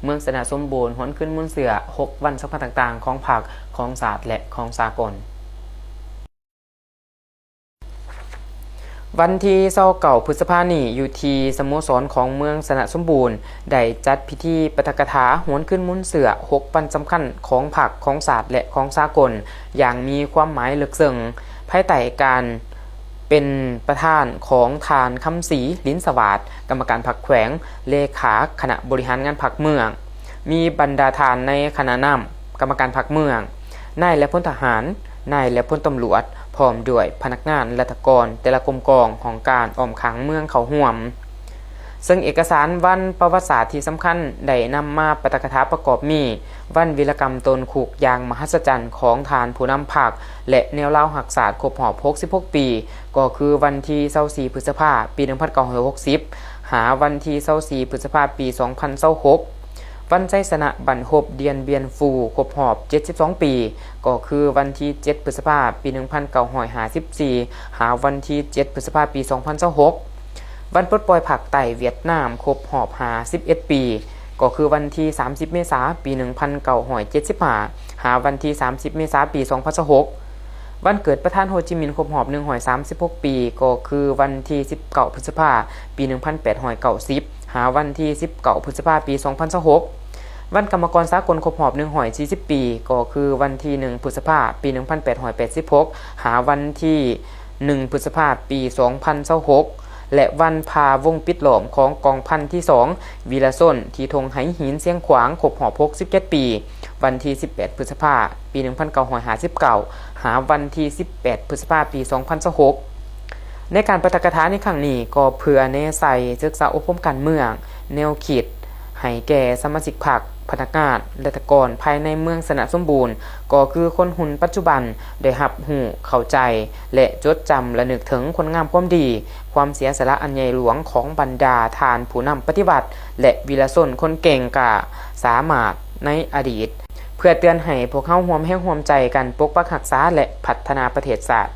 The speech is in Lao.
ເມືອງຊະນະສົມບູນ ຫວນຄືນມູນເຊື້ອ ຫົກວັນສຳຄັນຕ່າງໆ ຂອງພັກ, ຂອງຊາດ ແລະ ຂອງສາກົນ. ວັນທີຊາວເກົ້າ ພຶດສະພານີ້ ຢູ່ທີ່ສະໂມສອນຂອງເມືອງຊະນະສົມບູນ ໄດ້ຈັດພິທີປາຖະກະຖາ ຫວນຄືນມູນເຊື້ອ ຫົກວັນສຳຄັນຂອງພັກ, ຂອງຊາດ ແລະ ຂອງສາກົນ ຢ່າງມີຄວາມໝາຍເລິກເຊິ່ງ ພາຍໃຕ້ການເປັນປະທານຂອງທ່ານ ຄຳສີ ລິນສະຫວາດ ກຳມະການພັກແຂວງ, ເລຂາຄະນະບໍລິຫານງານພັກເມືອງ, ມີບັນດາທ່ານໃນຄະນະນຳກຳມະການພັກເມືອງ, ນາຍ ແລະ ພົນທະຫານ, ນາຍ ແລະ ພົນຕຳຫຼວດ ພ້ອມດ້ວຍພະນັກງານລັດຖະກອນແຕ່ລະກົມກອງ, ຫ້ອງການ, ອ້ອມຂ້າງເມືອງເຂົ້າຮ່ວມ. ເຊິ່ງເອກະສານວັນປະຫວັດສາດທີ່ສຳຄັນໄດ້ນຳມາປາຖະກະຖາປະກອບມີ ວັນວິລະກຳໂຕນຄຸກຢ່າງມະຫັດສະຈັນຂອງທ່ານຜູ້ນຳພັກ ແລະ ແນວລາວຮັກຊາດຄົບຮອບຫົກສິບຫົກປີ ກໍຄືວັນທີຊາວສີ່ ພຶດສະພາ ປີໜຶ່ງພັນເກົ້າຮ້ອຍຫົກສິບ ຫາວັນທີຊາວສີ່ ພຶດສະພາ ປີສອງພັນຊາວຫົກ. ວັນໄຊຊະນະບັ້ນຮົບດຽນບຽນຟູ ຄົບຮອບເຈັດສິບສອງປີ ກໍຄືວັນທີເຈັດ ພຶດສະພາ ປີໜຶ່ງພັນເກົ້າຮ້ອຍຫ້າສິບສີ່ ຫາວັນທີເຈັດ ພຶດສະພາ ປີສອງພັນຊາວຫົກ. ວັນປົດປ່ອຍພາກໃຕ້ຫວຽດນາມ ຄົບຮອບຫ້າສິບເອັດປີ ກໍຄືວັນທີສາມສິບ ເມສາ ປີໜຶ່ງພັນເກົ້າຮ້ອຍເຈັດສິບຫ້າ ຫາວັນທີສາມສິບ ເມສາ ປີສອງພັນຊາວຫົກ. ວັນເກີດປະທານໂຮຈິມິນ ຄົບຮອບໜຶ່ງຮ້ອຍສາມສິບຫົກປີ ກໍຄືວັນທີສິບເກົ້າ ພຶດສະພາ ປີໜຶ່ງພັນແປດຮ້ອຍເກົ້າສິບ ຫາວັນທີສິບເກົ້າ ພຶດສະພາ ປີສອງພັນຊາວຫົກ. ວັນກຳມະກອນສາກົນຄົບຮອບໜຶ່ງຮ້ອຍສີ່ສິບປີ ກໍຄືວັນທີໜຶ່ງ ພຶດສະພາ ປີໜຶ່ງພັນແປດຮ້ອຍແປດສິບຫົກ ຫາວັນທີໜຶ່ງ ພຶດສະພາ ປີສອງພັນຊາວຫົກ ແລະ ວັນພາວົງປິດລ້ອມຂອງກອງພັນທີສອງ ວີລະຊົນ ທີ່ທົ່ງໄຫຫີນຊຽງຂວາງ ຄົບຮອບຫົກສິບເຈັດປີ ວັນທີສິບແປດ ພຶດສະພາ ປີໜຶ່ງພັນເກົ້າຮ້ອຍຫ້າສິບເກົ້າ ຫາວັນທີສິບແປດ ພຶດສະພາ ປີສອງພັນຊາວຫົກ. ໃນການປາຖະກະຖາໃນຄັ້ງນີ້ ກໍເພື່ອແນໃສ່ສຶກສາອົບຮົມການເມືອງ, ແນວຄິດ ໃຫ້ແກ່ສະມາຊິກພັກ, ພະນັກງານ, ລັດຖະກອນພາຍໃນເມືອງຊະນະສົມບູນ ກໍຄືຄົນຮຸ່ນປັດຈຸບັນ ໄດ້ຮັບຮູ້ເຂົ້າໃຈ ແລະ ຈົດຈຳລະນຶກເຖິງຄຸນງາມຄວາມດີ, ຄວາມເສຍສະຫຼະອັນໃຫຍ່ຫຼວງຂອງບັນດາທ່ານຜູ້ນຳປະຕິວັດ ແລະ ວິລະຊົນຄົນເກັ່ງກ້າສາມາດໃນອະດີດ, ເພື່ອເຕືອນໃຫ້ພວກເຮົາຮ່ວມແຮງຮ່ວມໃຈກັນປົກປັກຮັກສາ ແລະ ພັດທະນາປະເທດຊາດ.